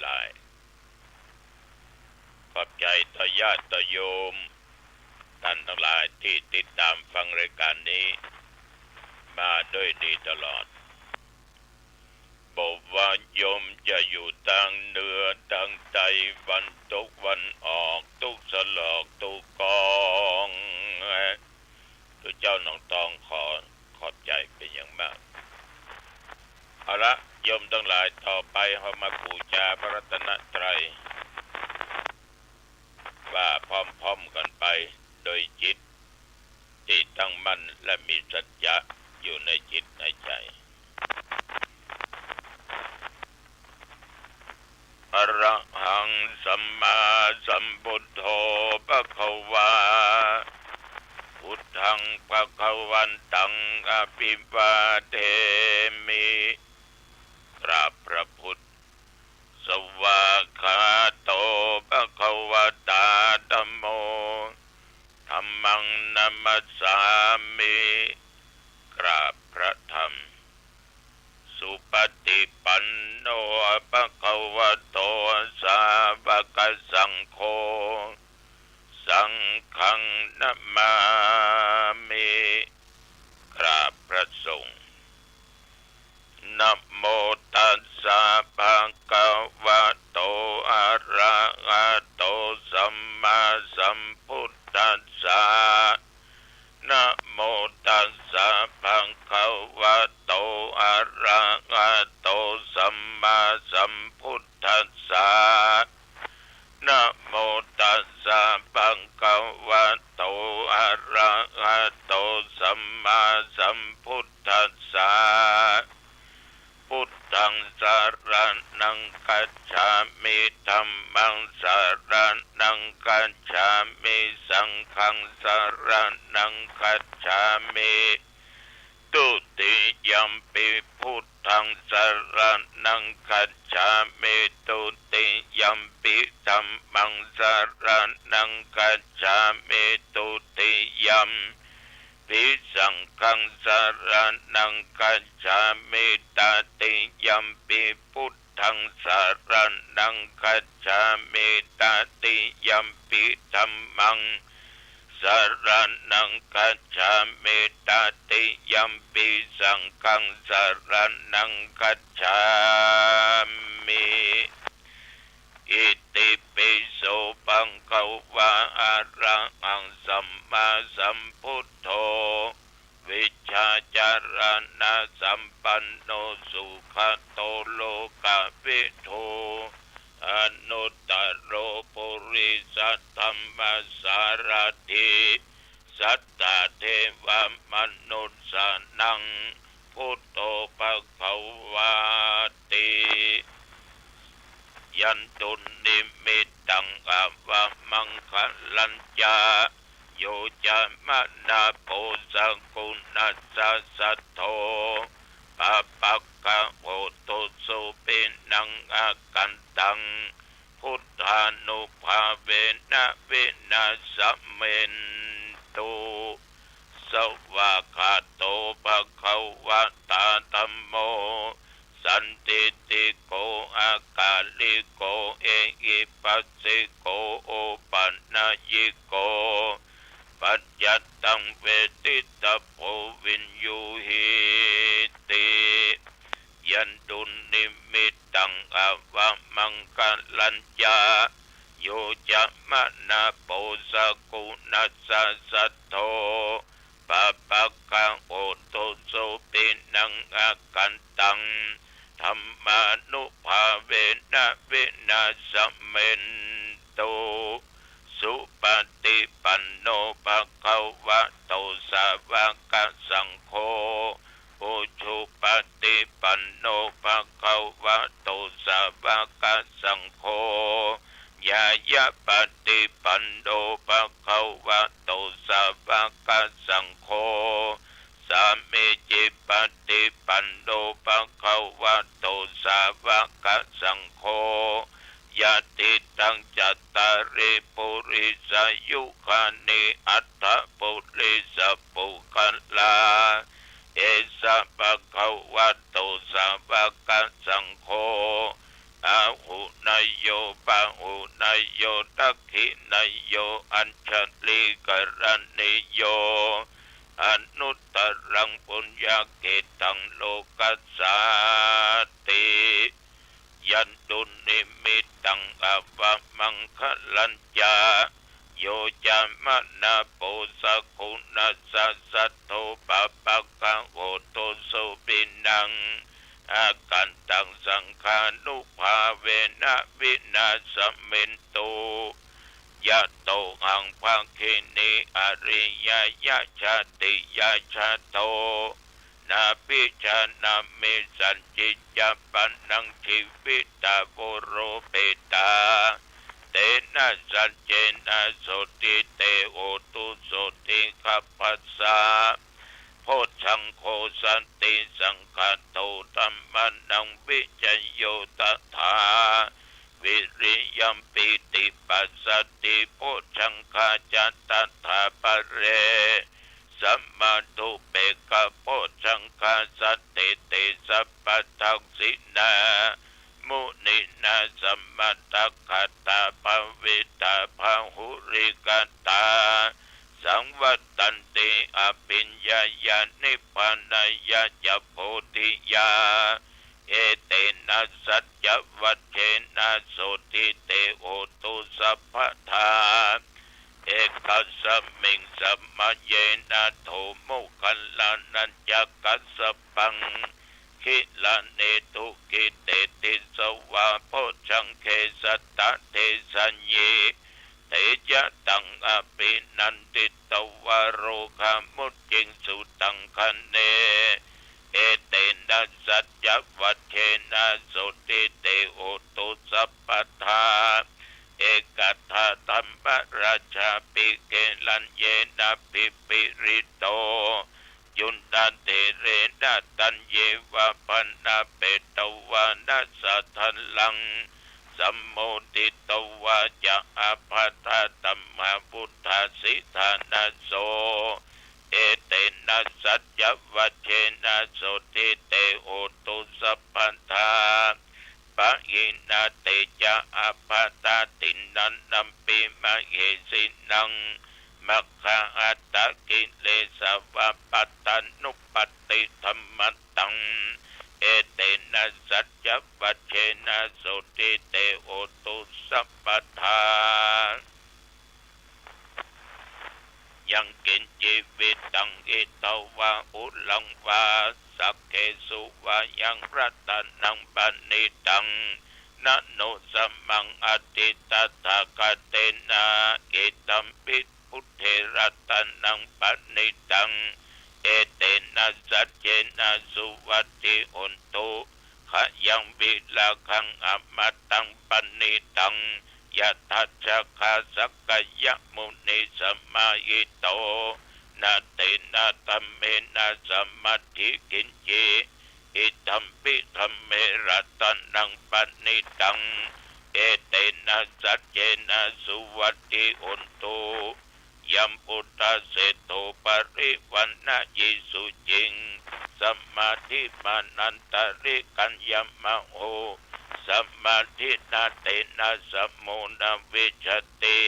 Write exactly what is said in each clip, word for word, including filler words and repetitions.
หลาย ขอบใจ๋ต่อญาติต่อโยม ต้านตังหลายตี้ติดต๋ามฟังรายก๋านนี้ มาโดยดีตลอด บ่ว่าโยมจะอยู่ตางเหนือตางใต้ วันตกวันออก ตุ๊กสลอกตุ๊กกอง ตุ๊เจ้าน้องตองขอขอบใจ๋เป๋นอย่างมาก เอาละ โยมตังหลาย ต่อไปเฮามาปู๋จาพระรัตนตรัย ว่าพร้อมๆ กั๋นไป โดยจิตตี้ตั้งมั่นและมีสัจจะอยู่ในจิตในใจ๋ อะระหังสัมมาสัมพุทโธ ภะคะวา พุทธัง ภะคะวันตัง อะภิวาเทมิ กราบพระพุทธ สวากขาโต ภะคะวะตา ธัมโม ธัมมัง นะมัสสามิ กราบพระธรรม สุปฏิปันโน ภะคะวะโต สาวกสังโฆ สังฆัง นะมามิ กราบพระสงฆ์ นะโมตัสสะ ภะคะวะโต อะระหะโต สัมมาสัมพุทธัสสะ นะโมตัสสะ ภะคะวะโต อะระหะโต สัมมาสัมพุทธัสสะ นะโมตัสสะ ภะคะวะโต อะระหะโต สัมมาสัมพุทธัสสะ พุทธัง สะระณัง คัจฉามิ ธัมมัง สะระณัง คัจฉามิ สังฆัง สะระณัง คัจฉามิ ทุติยัมปิ พุทธัง สะระณัง คัจฉามิ ทุติยัมปิ ธัมมัง สะระณัง คัจฉามิ ทุติยัมปิ สังฆัง สะระณัง คัจฉามิ ตติยัมปิ พุทธัง สะระณัง คัจฉามิ ตติยัมปิ ธัมมัง สะระณัง คัจฉามิ ตติยัมปิ สังฆัง สะระณัง คัจฉามิ อิติปิโส ภะคะวะ อะระหัง สัมมาสัมพุทโธ วิชชาจารณะสัมปันโน สุขะโต โลกะวิทู อนุตตะโร ปุริสะธัมมะสารถิ สัตตะเทวะมนุสสานัง พุทโธ ภะคะวาติ ยันตุนนิมิตตัง อะวะมังคะลัญจะ โยจะมะนะโป สะกุณัสสะ สัทโธ ปะปักขะโหตุ สุปินัง อะกันตัง พุทธานุภาเวนะ วินาสเมนตุ สวากขาโต ภะคะวะตา ธัมโม สันทิฏฐิโก อะกาลิโก เอหิปัสสิโก โอปะนะยิโก ปัจจัตตัง เวทิตะโพ วิญญูหิติ ยันตุนนิมิตตัง อะวะมังคะลัญจะ โยจะมะนะโป สะกุณัสสะ สัทโธ ปะปักขะโหตุ สุปินัง อะกันตัง ธัมมานุภาเวนะ วินาสเมนตุ สุปะติปันโน ภะคะวะโต สาวะกะสังโฆ อุจุปะติปันโน ภะคะวะโต สาวะกะสังโฆ ญาญะปะติปันโน ภะคะวะโต สาวะกะสังโฆ สามีจิปะติปันโน ภะคะวะโต สาวะกะสังโฆ ยะติตัง จัตตาริ ปุริสายุคานิ อัตถะปุริสะปุคคลา เอสะ ภะคะวะโต สาวะกะสังโฆ อาหุเนยโย ปาหุเนยโย ทักขิเนยโย อัญชลีกรณีโย อนุตตรังปุญญาเขตตังโลกัสสาติ ยันตุนิมิตตังอัปปมังคลัญจะ โยจะมะนะโป สักขุณัสสะ สัทโธ ปะปะกะโห ตุสุปิณัง อาคันตัง สังฆานุภาเวนะ วินาสเมนตุ ยะโตหัง ภักขินี อริยะยะชาติยะชาโต นาภิชานามิ สัจจิจจะปะนัง จีวิตา โวโรเปตา เตนะสัจเจนะ โสตถิ เต โหตุ โสตถิ ขัพพะสสะ โพชฌังโค สันติสังคาโต ธัมมานัง วิจโย ตถา วิริยัม ปีติ ปัสสัทธิ โพชฌังคาจะ ตถา ปะเร สะมะธุ เปกขะโพชฌังคา สัตถิติ สัพพะทักขิณา มุนีนา สะมะตะกะตา ภะวิตา พะหุริกะตา สังวัตตันติ อภิญญายะ นิพพานายะจะ โพธิยา เอเตนะ สัจจวัจเจนะ โสตถิ เต โหตุ สัพพะทา เอกัสสะมิง สะมะเยนะ โท โมคคัลลานะจะ กัสสะปัง คิลาเนตุ กิเตติสวา โพชฌังเข สัตตะเทสะยี เตจะตัง อภินันทิตวา โรกามุจจิงสุตังคะเน เอเตนะ สัจจวัจเจนะ โสตถิ เต โหตุ สัพพะทา เอกะทา ธัมมะราชาปิ เกลัญเยนะ ปิปิริโต จุณฑะเถเรนะ ตัญเยวะ ปะนะเปตวานะ สะทัลลัง สะโมทิตวาจะ อาภาธา ธัมมาวุฏฐา สิทธานะโส เอเตนะ สัจจวัจเจนะ โสตถิ เต โหตุ สัพพะทา ปะหินา เตจะ อาภาธา ทินนานัมปิ มะเหสินัง มัคคาหัตถะกิเลสวะ ปัตตานุปัตติธัมมะตัง เอเตนะ สัจจวัจเจนะ โสตถิ เต โหตุ สัพพะทา ยังกิญจีวิตัง อิทังวา หุรังวา สักเขสุวายัง รัตนังปะณิตัง นะโนสะมัง อัตถิตถาคะเตนะ อิทัมปิ พุทเท รัตนังปะณิตัง เอเตนะ สัจเจนะ สุวัตถิโหนตุ ขยังวิรากัง อมตังปะณิตัง ยะทัจจคา สักกายะมุนิ สมาหิโต นะเตนะ ธัมเมนะ สมาธิกิญจี อิทัมปิ ธัมเม รัตนังปะณิตัง เอเตนะ สัจเจนะ สุวัตถิโหนตุ ยัมพุทธาเสโท ปะริวานะยีสุจิง สมาธิมานันตะริกัญญะมะโห สมาธินา เตนะ สะโมนะ วิชชติ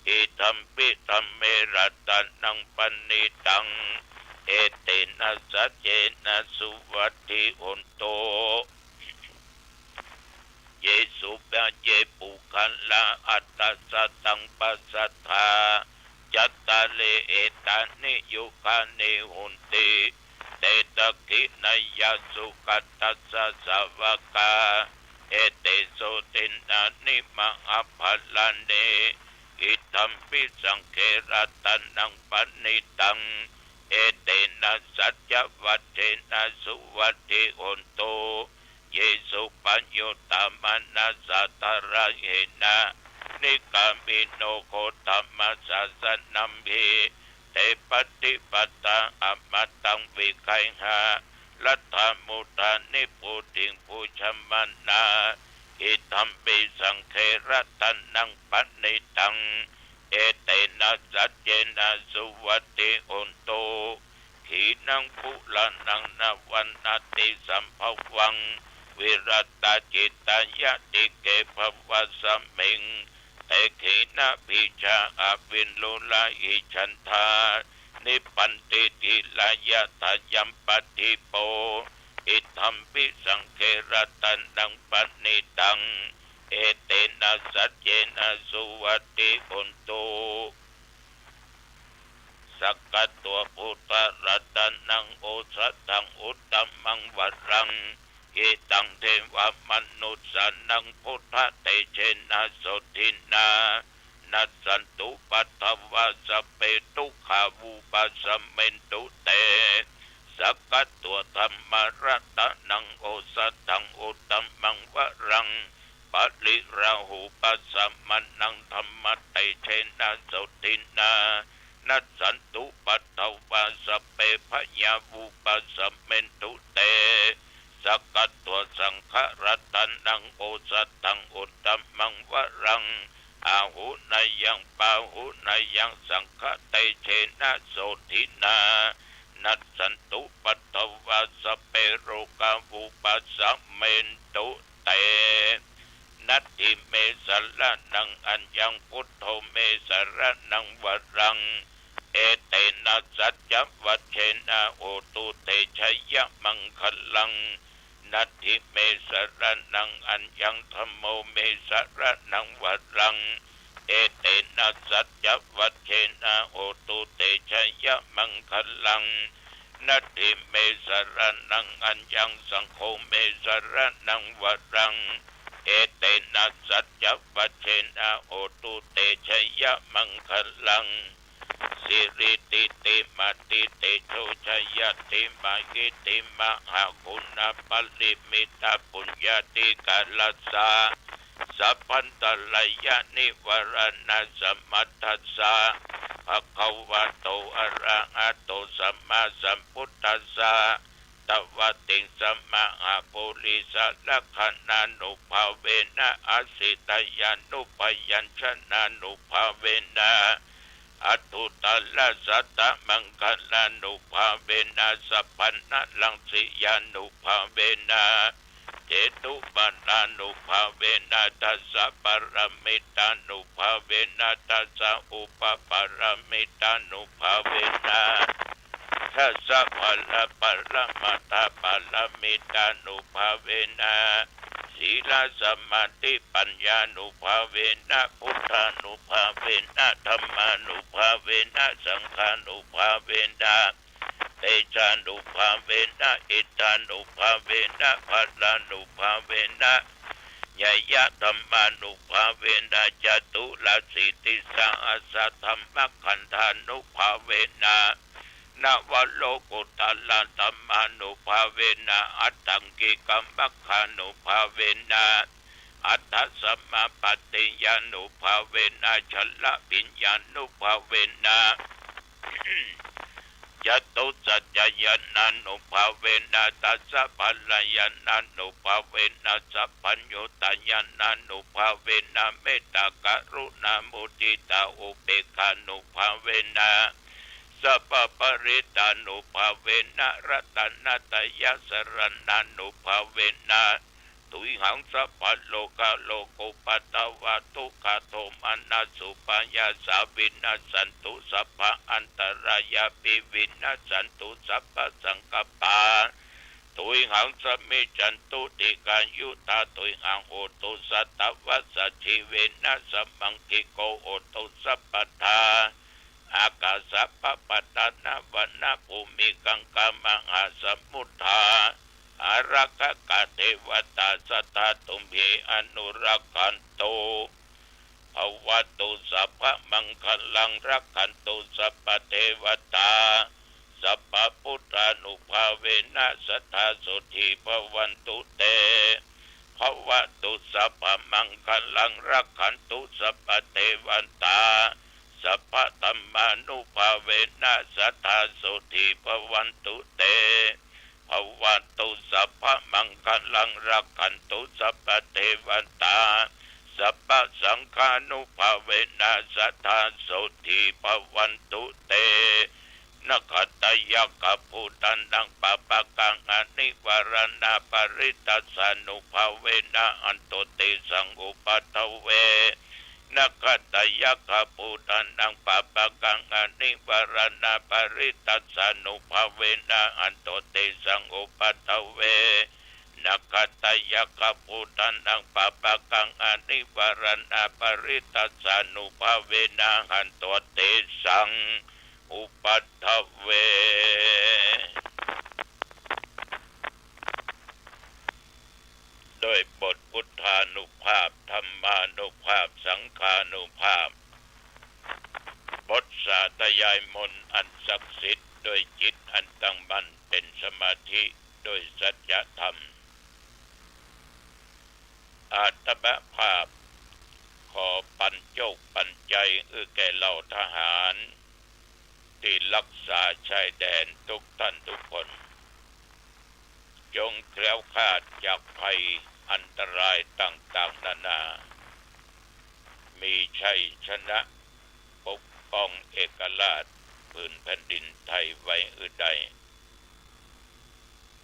อิทัมปิ ธัมเม รัตนังปะณิตัง เอเตนะ สัจเจนะ สุวัตถิโหนตุ เยสุปะเยปุคคะลา อัตถะสะตัง ปัสสัทธา จัตตาริ เอตานิ ยุคานิ โหนติ เต ทักขิณายะ สุขะตัสสะ สาวะกา เอเต โสทินนานิ มหาภะลานิ อิทัมปิ สังเฆ รัตนังปะณิตัง เอเตนะ สัจจวัจเจนะ สุวัตถิโหนตุ เยสุปะยุตตา มานะสา ทาระเหนะ นิกามิโน โคตมะสาสะนะมหิ เต ปะฏิปะตา อมตัง วิกัยหะ ลัตถามุทา นิพพุติง ปูชะมะนา อิทัมปิ สังเฆ รัตนังปะณิตัง เอเตนะ สัจเจนะ สุวัตถิโหนตุ ขีณัง ปุราณัง นะ วัณณัตติ สัมภวัง วิรัตตาจิตตายะติเกภะวัสมิง เตขีณะบีจาอวิรุฬาหิฉันทา นิพพันติ ทีรายะถายัมปะทิโป อิทัมปิสังเฆ รัตนังปะณิตัง เอเตนะ สัจเจนะ สุวัตติโหนตุ สักกัตวา พุทธะ รัตนัง โอสถัง อุตตมัง วรัง หิตัง เทวะ มนุสสานัง พุทธะ เตเชนะ โสตินะ นัสสันตุ ปัทวา สัพเพ ทุกขา วุปัสสะเมนตุ เต สักกัตวา ธัมมะ รัตนัง โอสถัง อุตตมัง วรัง ปะริราหู ปัสสะมานัง ธัมมะ เตเชนะ โสตินะ นัสสันตุ ปัทวา สัพเพ พะยา วุปัสสะเมนตุ เต สักกัตวา สังฆะ รัตนัง โอสถัง อุตตมัง วรัง อาหุเนยัง ปาหุเนยัง สังฆะ เตเชนะ โสตินะ นัสสันตุ ปัทวา สัพเพ โรกา วุปัสสะเมนตุ เต นัตถิเม สะระณัง อัญญัง พุทโธ เม สะระณัง วรัง เอเตนะ สัจจวัจเจนะ โหตุ เต ชยะมังคะลัง นัตถิเม สะระณัง อัญญัง ธัมโม เม สะระณัง วรัง เอเตนะ สัจจวัจเจนะ โหตุ เต ชยะมังคะลัง นัตถิเม สะระณัง อัญญัง สังโฆ เม สะระณัง วรัง เอเตนะ สัจจวัจเจนะ โหตุ เต ชยะมังคะลัง สิริติติมาติเตโชชยติมาหิติมหาคุณปริมิตปุญญาธิการัสสะ สัพพันตรายนิวรณสมัตถัสสะ ภะคะวะโต อะระหะโต สัมมาสัมพุทธัสสะ ตวะติงสะมหาปุริสะลักขณานุภาเวนะ อสิตยานุพยัญชนานุภาเวนะ อัฏฐุตตรสัตตมังคลานุภาเวนะ สัพพันนรังสียานุภาเวนะ เจตุปาทานุภาเวนะ ทัสสะปรมิตานุภาเวนะ ทัสสะอุปปรมิตานุภาเวนะ ทัสสะผลปรมัตถปรมิตานุภาเวนะ สีลสมาธิปัญญานุภาเวนะ พุทธานุภาเวนะ ธัมมานุภาเวนะ สังฆานุภาเวนะ เตชานุภาเวนะ อิทธานุภาเวนะ พลานุภาเวนะ ญะยะธัมมานุภาเวนะ จตุรสีติสหัสสะธัมมคันธานุภาเวนะ นวโลกุตตรธัมมานุภาเวนะ อัตถังกิกมัคคานุภาเวนะ อัฏฐสมาปัตติยานุภาเวนะ ชลวิญญาณุภาเวนะ จตุสัจจญาณานุภาเวนะ ทัสสะพลญาณานุภาเวนะ สัพพัญญุตญาณานุภาเวนะ เมตตากรุณามุทิตาอุเปกขานุภาเวนะ สัพพปริตานุภาเวนะ รัตนตยสรณานุภาเวนะ ตุยหังสัพพะโรกะโรกุปัตตวะทุกขะโทมนัสสุปายาสาวินัสสันตุ สัพพะอันตรายาปิวินัสสันตุ สัพพะสังกัปปา ตุยหังสะมิจฉันตุ ทีฆายุตาตุยหังโหตุ สัตวัสสะจีเวนะ สะมังคิโกโหตุ สัพพะทา อากาสะปะปะตะนะวะนะ ภูมิคังคามหาสมุทธา อารักขะกะเทวะตา สัทธา ตุมเห อนุรักขันตุ ภะวะตุ สัพพะมังคะลัง รักขันตุ สัพพะเทวะตา สัพพะพุทธานุภาเวนะ สัทธา โสตถี ภะวันตุ เต ภะวะตุ สัพพะมังคะลัง รักขันตุ สัพพะเทวะตา สัพพะธัมมานุภาเวนะ สัทธา โสตถี ภะวันตุ เต ภะวะตุ สัพพะมังคะลัง รักขันตุ สัพพะเทวะตา สัพพะสังฆานุภาเวนะ สัทธา โสตถี ภะวันตุ เต Nakkhattayakkhabhūtānaṃ pāpaggaṃ anivaraṇā parittassānubhāvena hantvā tesaṃ upaddave. Nakkhattayakkhabhūtānaṃ pāpaggaṃ anivaraṇā parittassānubhāvena hantvā tesaṃ upaddave. Nakkhattayakkhabhūtānaṃ pāpaggaṃ anivaraṇā parittassānubhāvena hantvā tesaṃ upaddave. ด้วยบทพุทธานุภาพ ธรรมานุภาพ สังฆานุภาพ บทสาธยายมนต์อันศักดิ์สิทธิ์ ด้วยจิตอันตั้งมั่นเป็นสมาธิ ด้วยสัจธรรม อาตมาภาพ ขอปันโจคปันใจ๋ หื้อแก่เหล่าทหาร ตี้ฮักษาชายแดนทุกท่านทุกคน จงแคล้วคลาดจากภัยอันตรายต่างๆ นานา มีชัยชนะปกป้องเอกราชผืนแผ่นดินไทยไว้หื้อได้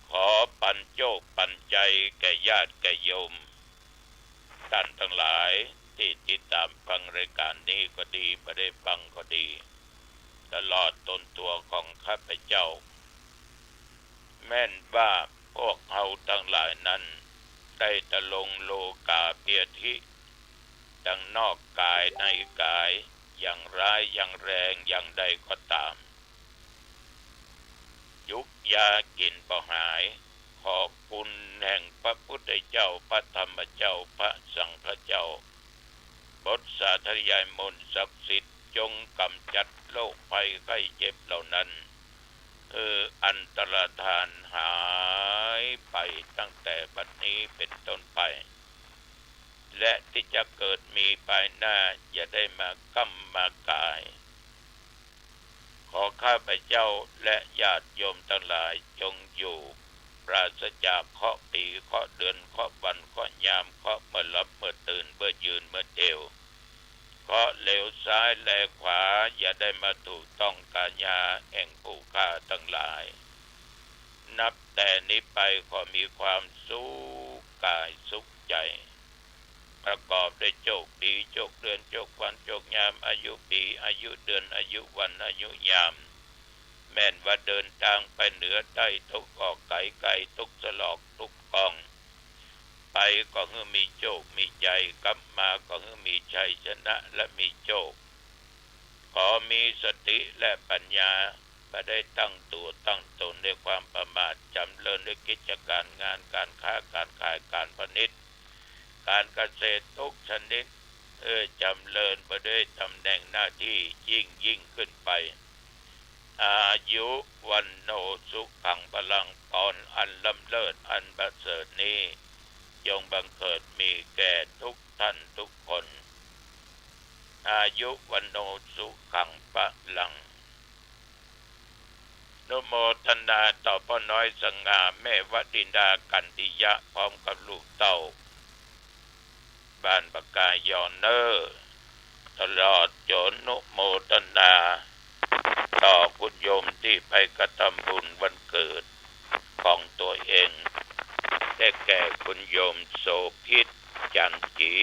ขอปันโจคปันใจ๋แก่ญาติแก่โยม ต้านตังหลายตี้ติดต๋ามฟังรายก๋านนี้ก็ดี บ่ได้ฟังก็ดี ตลอดตนตั๋วของข้าพเจ้า แม่นว่าพวกเฮาตังหลายนั้น ได้ตะลงโลกาเปียธิ ตังนอกก๋ายในก๋าย อย่างร้ายอย่างแรงอย่างใดก็ต๋าม ยุกยากิ๋นบ่หาย ขอบคุณแห่งพระพุทธเจ้า พระธรรมเจ้า พระสังฆเจ้า บทสาธยายมนต์ศักดิ์สิทธิ์ จงก๋ำจัดโรคภัยไข้เจ็บเหล่านั้น หื้ออันตรธานหายไปตั้งแต่บัดนี้เป็นต้นไป และตี้จะเกิดมีภายหน้า อย่าได้มาก้ำมากาย ขอข้าพเจ้าและญาติโยมตังหลายจงอยู่ปราศจากเคราะห์ปี เคราะห์เดือน เคราะห์วัน เคราะห์ยาม เคราะห์เมื่อหลับเมื่อตื่น เมื่อยืนเมื่อเตียว เคราะห์เหลียวซ้ายแลขวา อย่าได้มาถูกต้องก๋ายาแห่งผู้ข้าตังหลาย นับแต่นี้ไปขอมีความสุขก๋ายสุขใจ๋ ประกอบด้วยโจคปี โจคเดือน โจควัน โจคยาม อายุปี อายุเดือน อายุวัน อายุยาม แม่นว่าเดินตางไปเหนือใต้ตะวันออกก๋ายไก๋ ตกสลอกตกปอง ไปก็หื้อมีโจคมีใจ๋ กลับมาก็หื้อมีชัยชนะและมีโจค ขอมีสติและปัญญา บ่ได้ตั้งตั๋วตั้งต๋นในความประมาท จ๋ำเริญในกิจก๋านงาน ก๋านค้าก๋านขาย ก๋านพาณิชย์ ก๋านเกษตรทุกชนิด เออ จ๋ำเริญไปด้วยตำแหน่งหน้าตี้ยิ่งยิ่งขึ้นไป อายุ วัณโณ สุขัง พลัง พรอันล้ำเลิศอันประเสริฐนี้ จงบังเกิดมีแก่ทุกท่านทุกคน อายุ วัณโณ สุขัง พลัง นุโมทนาต่อป้อน้อยสง่า แม่วดินดา กันติยะ พร้อมกับลูกเต้า บ้านปากกายอเน่อ ตลอดจ๋นนุโมทนา ต่อคุณโยมตี้ไปกระทำบุญวันเกิดของตั๋วเอง ได้แก่คุณโยมโสภิต จันทร์จี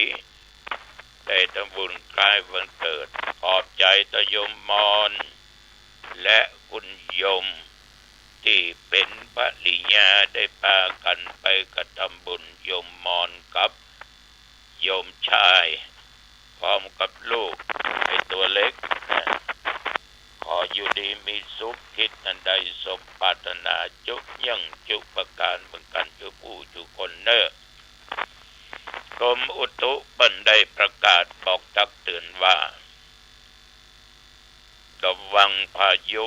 ได้ทำบุญคล้ายวันเกิด ขอบใจ๋ต่อโยมมอน และคุณโยมตี้เป๋นภริยา ได้ปากั๋นไปกระทำบุญ โยมมอนกับโยมชาย พร้อมกับลูกไอ้ตั๋วเล็กนะ ขออยู่ดีมีสุข คิดอันใดสมปรารถนา จุกยิ่งจุประก๋าน เหมือนกั๋นจุผู้จุคนเน่อ กรมอุตุเปิ้นได้ประกาศบอกตักเตื๋อนว่า ระวังพายุ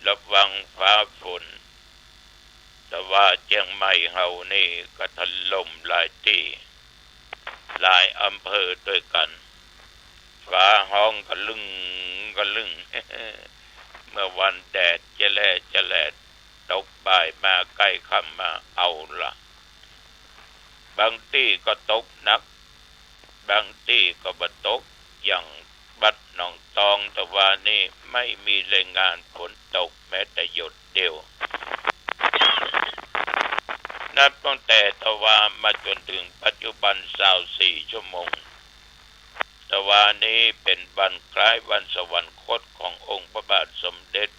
ระวังฟ้าฝน แต่ว่าเจียงใหม่เฮานี่ก็ถล่มหลายตี้ หลายอำเภอด้วยกั๋น ฟ้าฮ้องกะลึ่งกะลึ่ง เมื่อวันแดดจะแล่จะแล่ ตกบ่ายมาใก้ค่ำมา เอาละ บางตี้ก็ตกหนัก บางตี้ก็บ่ตก อย่าง วัดหนองตองตะวานี้ไม่มีรายงานฝนตกแม้แต่หยดเดียว นับตั้งแต่ตะวามาจนถึงปัจจุบันซาวสี่ชั่วโมง ตะวานี้เป๋นวันคล้ายวันสวรรคตขององค์พระบาทสมเด็จ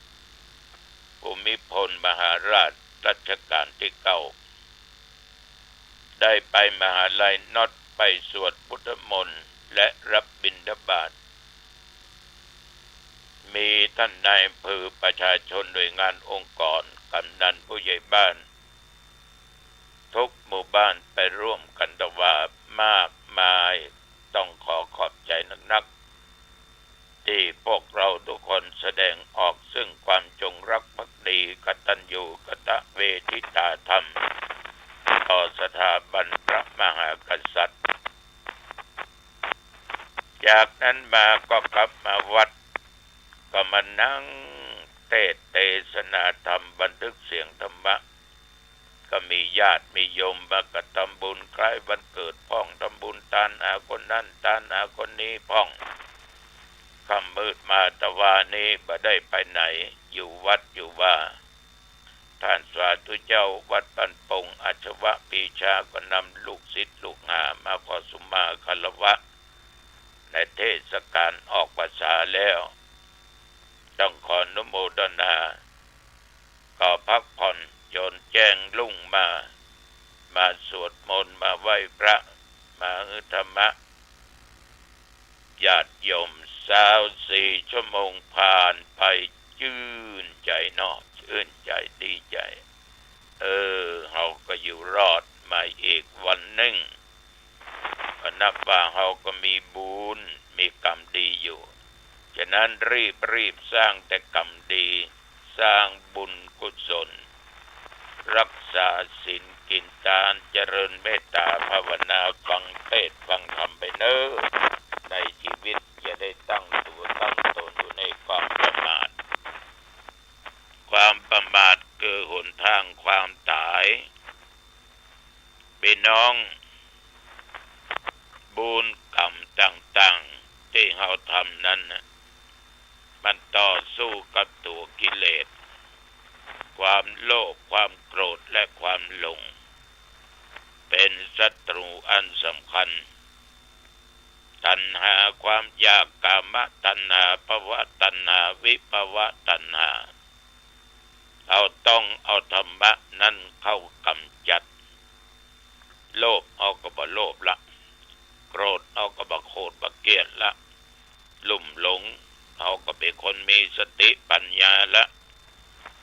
ภูมิพลมหาราชรัชกาลที่เก้า ได้ไปมหาลัยน็อต ไปสวดพุทธมนต์และรับบิณฑบาต มีท่านนายอำเภอ ประชาชน หน่วยงานองค์กร กำนัน ผู้ใหญ่บ้าน ทุกหมู่บ้านไปร่วมกันตะวามากมาย ต้องขอขอบใจนักๆ ที่พวกเราทุกคนแสดงออกซึ่งความจงรักภักดี กตัญญูกตเวทิตาธรรม ต่อสถาบันพระมหากษัตริย์ จากนั้นมาก็กลับมาวัด ก็มานั่งเทศน์เตสนาธรรม บันทึกเสียงธรรมะ ก็มีญาติมีโยมมาก็ทำบุญคล้ายวันเกิดพ่อง ทำบุญตานหาคนนั้นตานหาคนนี้พ่อง ค่ำมืดมาตะวานี้บ่ได้ไปไหน อยู่วัดอยู่วา ท่านสาธุเจ้าวัดบ้านปง อาชวะปรีชา ก็นำลูกศิษย์ลูกหามาขอสุมาคารวะ ในเทศกาลออกพรรษาแล้ว ต้องขออนุโมทนา ก็พักผ่อนจนแจ้งรุ่งมา มาสวดมนต์ มาไหว้พระ มาหื้อธรรมะ ญาติโยม ซาวสี่ชั่วโมงผ่านไป จื้นใจ๋เนาะ จื้นใจ๋ดีใจ๋ เออ เฮาก็อยู่รอดมาอีกวันนึ่ง ก็นับว่าเฮาก็มีบุญ มีกรรมดีอยู่ ฉะนั้นรีบ รีบสร้างแต่กรรมดี สร้างบุญกุศล รักษาศีล กิ๋นตาน เจริญเมตตาภาวนา ฟังเทศน์ฟังธรรมไปเน่อ ในชีวิตอย่าได้ตั้งตั๋วตั้งตนอยู่ในความประมาท ความประมาทคือหนทางความต๋าย ปี้น้อง บุญกรรมต่างๆ ตี้เฮาทำนั้นน่ะ มันต่อสู้กับตั๋วกิเลส ความโลภ ความโกรธ และความหลง เป๋นศัตรู๋อันสำคัญ ตัณหาความอยาก กามตัณหา ภวตัณหา วิภวตัณหา เฮาต้องเอาธรรมะนั้นเข้ากำจัด โลภเฮาก็บ่โลภละ โกรธเฮาก็บ่โขดบ่เกลียดละ ลุ่มหลงเฮาก็เป๋นคนมีสติปัญญาละ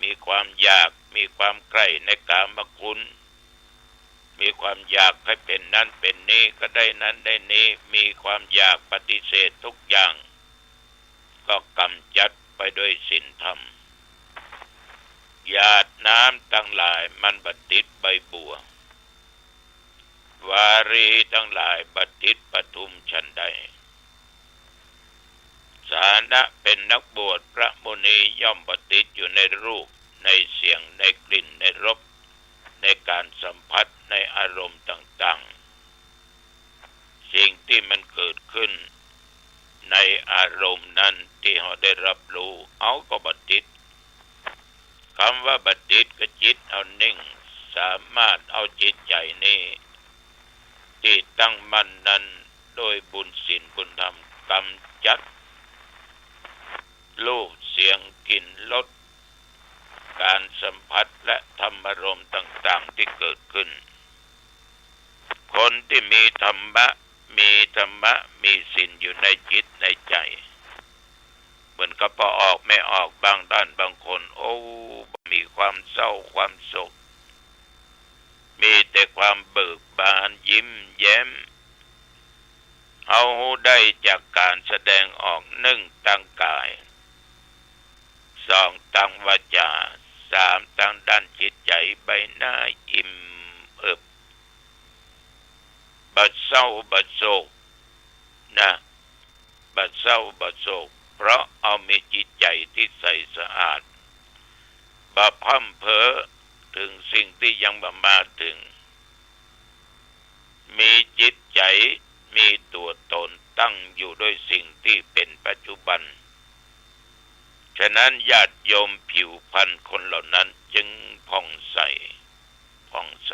มีความอยาก มีความใคร่ในกามคุณ มีความอยากให้เป๋นนั้นเป๋นนี้ ก็ได้นั้นได้นี้ มีความอยากปฏิเสธทุกอย่าง ก็กำจัดไปด้วยศีลธรรม หยาดน้ำตังหลายมันบ่ติดใบบัว วารีตังหลายบ่ติดประทุมฉันใด ฐานะเป๋นนักบวช พระมุนีย่อมบ่ติดอยู่ในรูป ในเสียง ในกลิ่น ในรส ในการสัมผัส ในอารมณ์ต่างๆ สิ่งตี้มันเกิดขึ้นในอารมณ์นั้นตี้เฮาได้รับรู้ เฮาก็บ่ติด กำว่าบ่ติดก็จิตเฮานิ่ง สามารถเอาจิตใจ๋นี้ตี้ตั้งมั่นนั้น โดยบุญศีลบุญธรรมกำจัด รูป เสียง กลิ่น รส การสัมผัส และธรรมารมณ์ต่างๆ ตี้เกิดขึ้น คนตี้มีธรรมะ มีธรรมะ มีศีลอยู่ในจิตในใจ๋ เหมือนกับปอออกแม่ออก บางต้านบางคน โอ้ มีความเศร้าความโศก มีแต่ความเบิกบานยิ้มแย้ม เฮาฮู้ได้จากการแสดงออก นึ่ง ตางก๋าย สอง ตางวาจ๋า สาม ตางด้านจิตใจ๋ ใบหน้าอิ่มเอิบ บ่เศร้าบ่โศกนะ บ่เศร้าบ่โศก เพราะเฮามีจิตใจ๋ตี้ใสสะอาด บ่พร่ำเพ้อเถิงสิ่งตี้ยังบ่มาเถิง มีจิตใจ๋ มีตั๋วตน ตั้งอยู่ด้วยสิ่งที่เป็นปัจจุบัน ฉะนั้นญาติโยม ผิวพรรณคนเหล่านั้นจึงผ่องใส ผ่องใส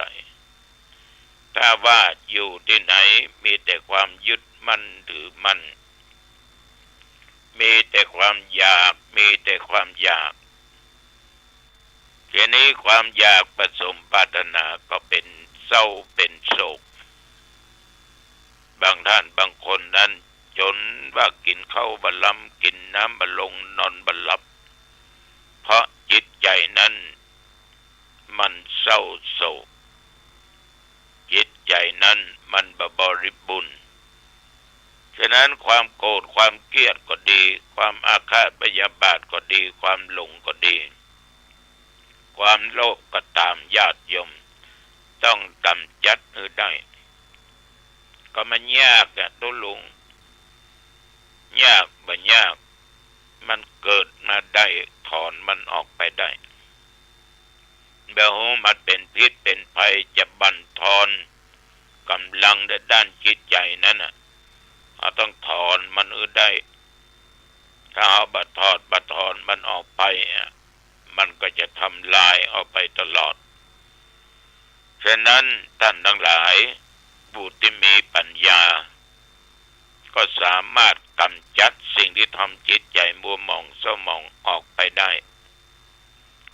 ถ้าว่าอยู่ตี้ไหนมีแต่ความยึดมั่นถือมั่น มีแต่ความอยาก มีแต่ความอยาก ทีนี้ความอยากผสมปรารถนาก็เป๋นเศร้าเป๋นโศก บางท่านบางคนนั้นจ๋นว่ากิ๋นข้าวบ่ลำ กิ๋นน้ำบ่ลง นอนบ่หลับ เพราะจิตใจ๋นั้นมันเศร้าโศก จิตใจ๋นั้นมันบ่บริบูรณ์ ฉะนั้นความโกรธความเกลียดก็ดี ความอาฆาตพยาบาทก็ดี ความหลงก็ดี ความโลภก็ต๋าม ญาติโยม ต้องก๋ำจัดหื้อได้ ก็มันยากอะตุ๊ลุง ยากบ่ยาก มันเกิดมาได้ ถอนมันออกไปได้ บ่ฮู้มันเป๋นพิษเป๋นภัย จะบั่นทอนก๋ำลังด้านจิตใจ๋นั้นน่ะ เฮาต้องถอนมันหื้อได้ ถ้าเฮาบ่ถอดบ่ถอนมันออกไปอะ มันก็จะทำลายเอาไปตลอด ฉะนั้นต้านตังหลาย ผู้ตี้มีปัญญา ก็สามารถก๋ำจัดสิ่งตี้ทำจิตใจ๋มัวหมองเศร้าหมองออกไปได้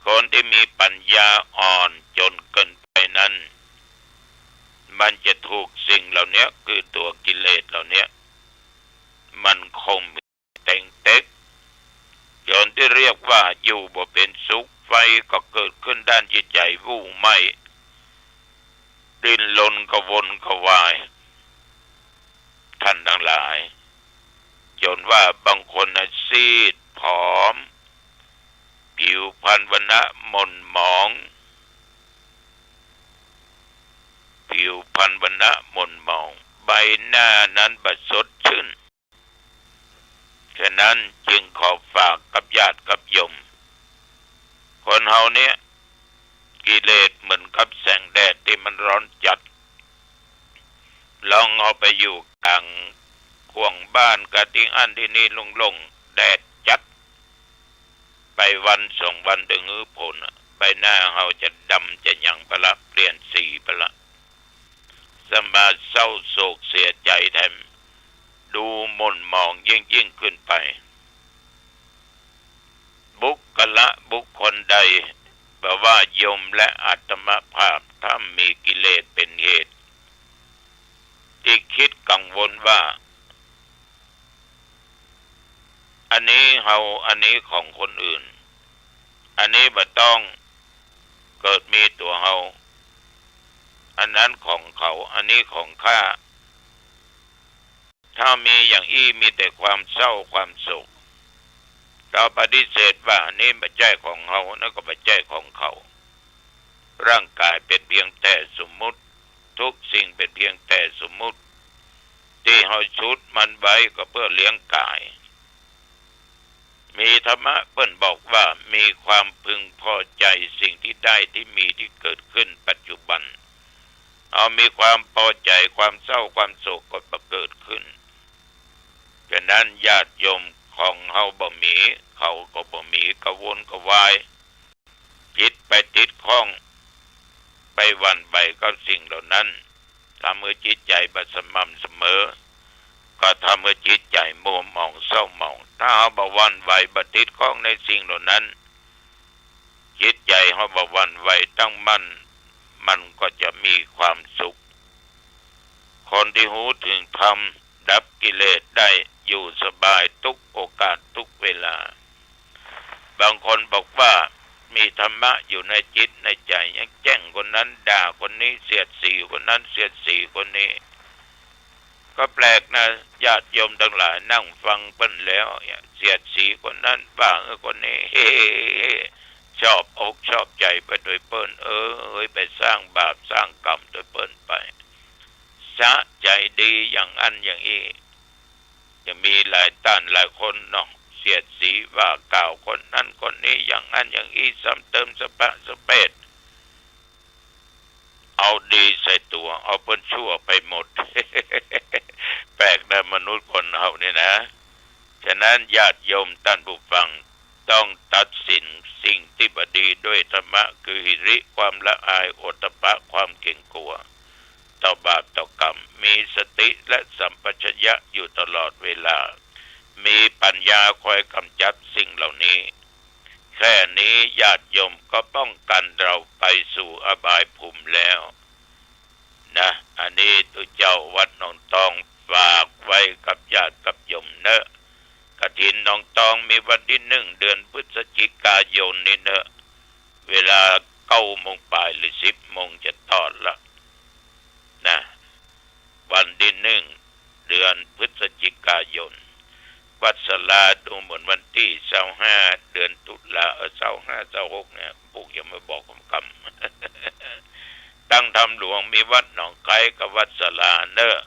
คนตี้มีปัญญาอ่อนจ๋นเกินไปนั้น มันจะถูกสิ่งเหล่าเนี้ย คือตั๋วกิเลสเหล่าเนี้ย มันข่มเหงเต็งเต็ก จ๋นตี้เรียกว่าอยู่บ่เป๋นสุข ไฟก็เกิดขึ้นด้านจิตใจ๋ ไหม้ ดิ้นรนกระวนกระวาย ต้านตังหลาย จ๋นว่าบางคนน่ะซีดผอม ผิวพรรณวรรณะหม่นหมอง ผิวพรรณวรรณะหม่นหมอง ใบหน้านั้นบ่สดชื่น ฉะนั้นจึงขอฝากกับญาติกับโยม คนเฮาเนี้ย กิเลสเหมือนกับแสงแดดตี้มันร้อนจัด ลองเอาไปอยู่ก๋างข่วงบ้านกาตี้อั้นตี้นี่โล่งๆ แดดจัด ไปวันสองวันเถิงหื้อผลน่ะ ใบหน้าเฮาจะดำจะหยังไปละ เปลี่ยนสีไปละ สมาเศร้าโศกเสียใจ๋แถม ดูหม่นหมองยิ่งๆ ขึ้นไป บุคคละบุคคลใด บ่ว่าโยมและอาตมาภาพ ถ้ามีกิเลสเป๋นเหตุ ตี้กึ๊ดกังวลว่า อันนี้เฮา อันนี้ของคนอื่น อันนี้บ่ต้องเกิดมีตั๋วเฮา อันนั้นของเขา อันนี้ของข้า ถ้ามีอย่างอี้มีแต่ความเศร้าความโศก เฮาปฏิเสธว่านี่บ่ใจ้ของเฮา นั่นก็บ่ใจ้ของเขา ร่างกายเป๋นเพียงแต่สมมุติ ทุกสิ่งเป๋นเพียงแต่สมมุติ ตี้เฮาชุดมันไว้ก็เปื้อเลี้ยงกาย มีธรรมะเปิ้นบอกว่ามีความพึงพอใจ๋สิ่งตี้ได้ตี้มีตี้เกิดขึ้นปัจจุบัน เฮามีความพอใจ๋ ความเศร้าความโศกก็บ่เกิดขึ้น ฉะนั้นญาติโยม ของเฮาบ่มี เขาก็บ่มี กระวนกระวาย จิตไปติดข้อง ไปหวั่นไหวกับสิ่งเหล่านั้น ทำหื้อจิตใจ๋บ่สม่ำเสมอ ก็ทำหื้อจิตใจ๋มัวหมองเศร้าหมอง ถ้าเฮาบ่หวั่นไหว บ่ติดข้องในสิ่งเหล่านั้น จิตใจ๋เฮาบ่หวั่นไหวตั้งมั่น มันก็จะมีความสุข คนตี้ฮู้เถิงธรรม ดับกิเลสได้ อยู่สบายทุกโอกาสทุกเวลา บางคนบอกว่ามีธรรมะอยู่ในจิตในใจ๋ ยังแจ้งคนนั้น ด่าคนนี้ เสียดสีคนนั้น เสียดสีคนนี้ ก็แปลกนะ ญาติโยมตังหลาย นั่งฟังเปิ้นแล้วเนี่ย เสียดสีคนนั้น ว่า เออ คนนี้ เฮ้ ชอบอกชอบใจ๋ไปตวยเปิ้น เอ้ย ไปสร้างบาปสร้างกรรมตวยเปิ้นไป สะใจ๋ดีอย่างอั้นอย่างอี้ จะมีหลายต้านหลายคนเนาะ เสียดสีว่ากล่าวคนนั้นคนนี้อย่างอั้นอย่างอี้ ซ้ำเติมสะปะสะเปด เอาดีใส่ตั๋ว เอาเปิ้นชั่วไปหมด แปลกนะ มนุษย์ค คนเฮานี่นะ ฉะนั้นญาติโยมต้านผู้ฟัง ต้องตัดสินสิ่งตี้บ่ดีด้วยธรรมะ คือหิริ ความละอาย โอตตัปปะ ความเกรงกลัว ต่อบาปต่อกรรม มีสติและสัมปชัญญะอยู่ตลอดเวลา มีปัญญาคอยกำจัดสิ่งเหล่านี้ แค่นี้ญาติโยมก็ป้องกันเราไปสู่อบายภูมิแล้วนะ อันนี้ตุ๊เจ้าวัดหนองตองฝากไว้กับญาติกับโยมเนาะ กฐินหนองตองมีวันตี้นึ่ง เดือนพฤศจิกายนนี้เนาะ เวลาเก้าโมงปลายหรือสิบโมงจะตอดละนะ วันตี้นึ่ง เดือนพฤศจิกายน วัดสาราดูเหมือนวันตี้ซาวห้า เดือนตุลา เออ ซาวห้า ซาวหก เนี่ย ปุ้งยังบ่บอกกำๆ ตังธรรมหลวงมีวัดหนองไคร้กับวัดสาราเนาะ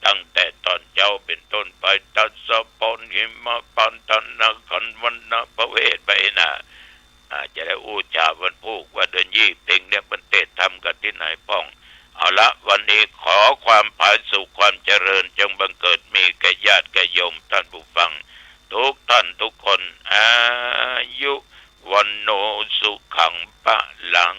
ตั้งแต่ต๋อนเจ๊าเป๋นต้นไป ตัสสะ ปอน หิมะ ปันตะ นะขัน วัณณะ พระเวท ไปนะ อาจจะได้อู้จ๋าวันพูกว่าเดือนยี่เป๋งเนี่ยเปิ้นเตะธรรมกั๋นตี้ไหนพ่อง เอาละ วันนี้ขอความผาสุกความเจริญจงบังเกิดมีแก่ญาติแก่โยมต้านผู้ฟังทุกท่านทุกคน อายุ วัณโณ สุขัง พลัง